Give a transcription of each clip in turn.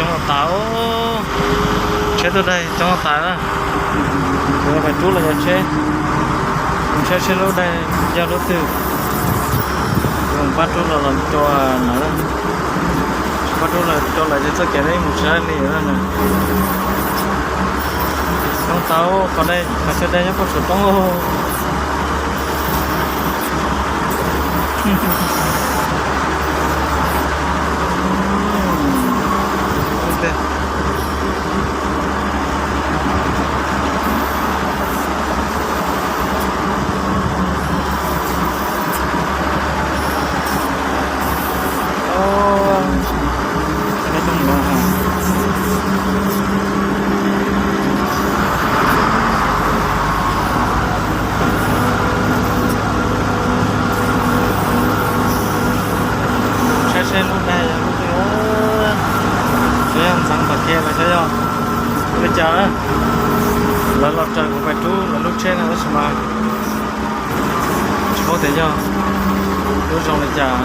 Coob tas, tsheb tuaj daig coob tas na. Kuv pais rub los yog tsheb, kuv saib seb lub daig yog lub twg, kuv pab rub los los rau lawv, pab rub los rau lawv ces txoj kev no yeej mus tsis laib li na. Coob tas, qhov daig, qhov chaw daig nyob puag saum roob. Saib seb lub dag yog lub twg, xyov yog ntxeev tom kiag los xyov yog li cas na. Lawv los raws kuv pais rub lawv lub tsheb no tab sis mas tsis paub tias yog lub zoo li cas,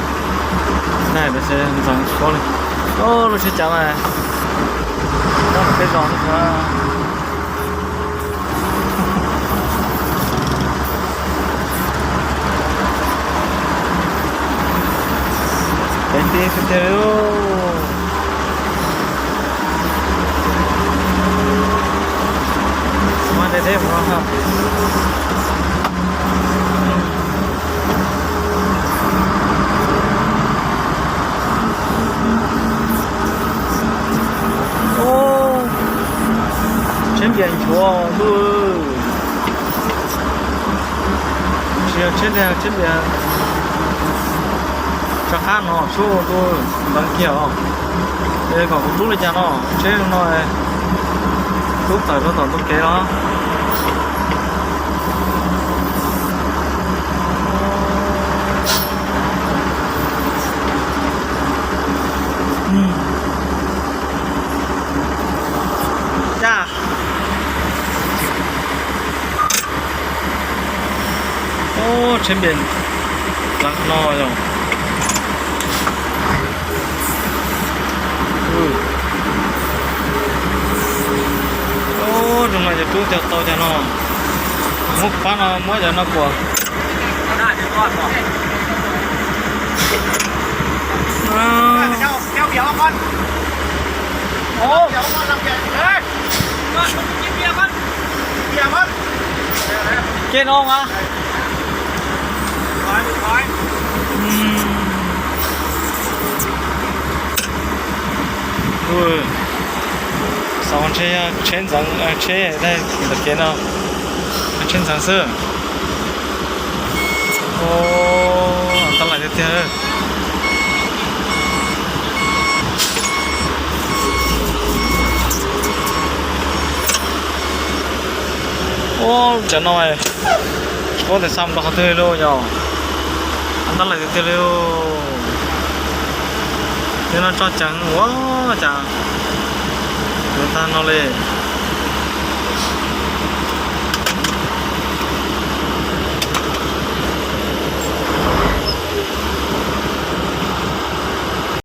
dag los xyov yog ntxeev tsis paub li. Lub tsheb cav mas nyob peb zos xwb. Peb tib tiag tiag li. Mas deb deb mus no. Tsheb npias nchuav ntuj. Tsis yog tsheb npias, tsheb npias rov qab no sub ntuj ntxeev kiag os. Es kom kuv rub li cas no, tsheb no rub tawm rau tom ntug kev los. Caj. Tsheb npias dlav no yog. Zoo no yog rub cog tau cag no. Muab pab no muab cov no kuam. Ces no mas. Xav ntshe yog tsheb ntxeev, tsheb daig ntawm kev no, tsheb ntxeev xwb. Tab lais tiag tiag. Ua cas no, tsis paub tias xa mus rau qhov twg li lauj yog. Tab lais tiag tiag li. Yog no tso ceev ua cas yuav tag no li.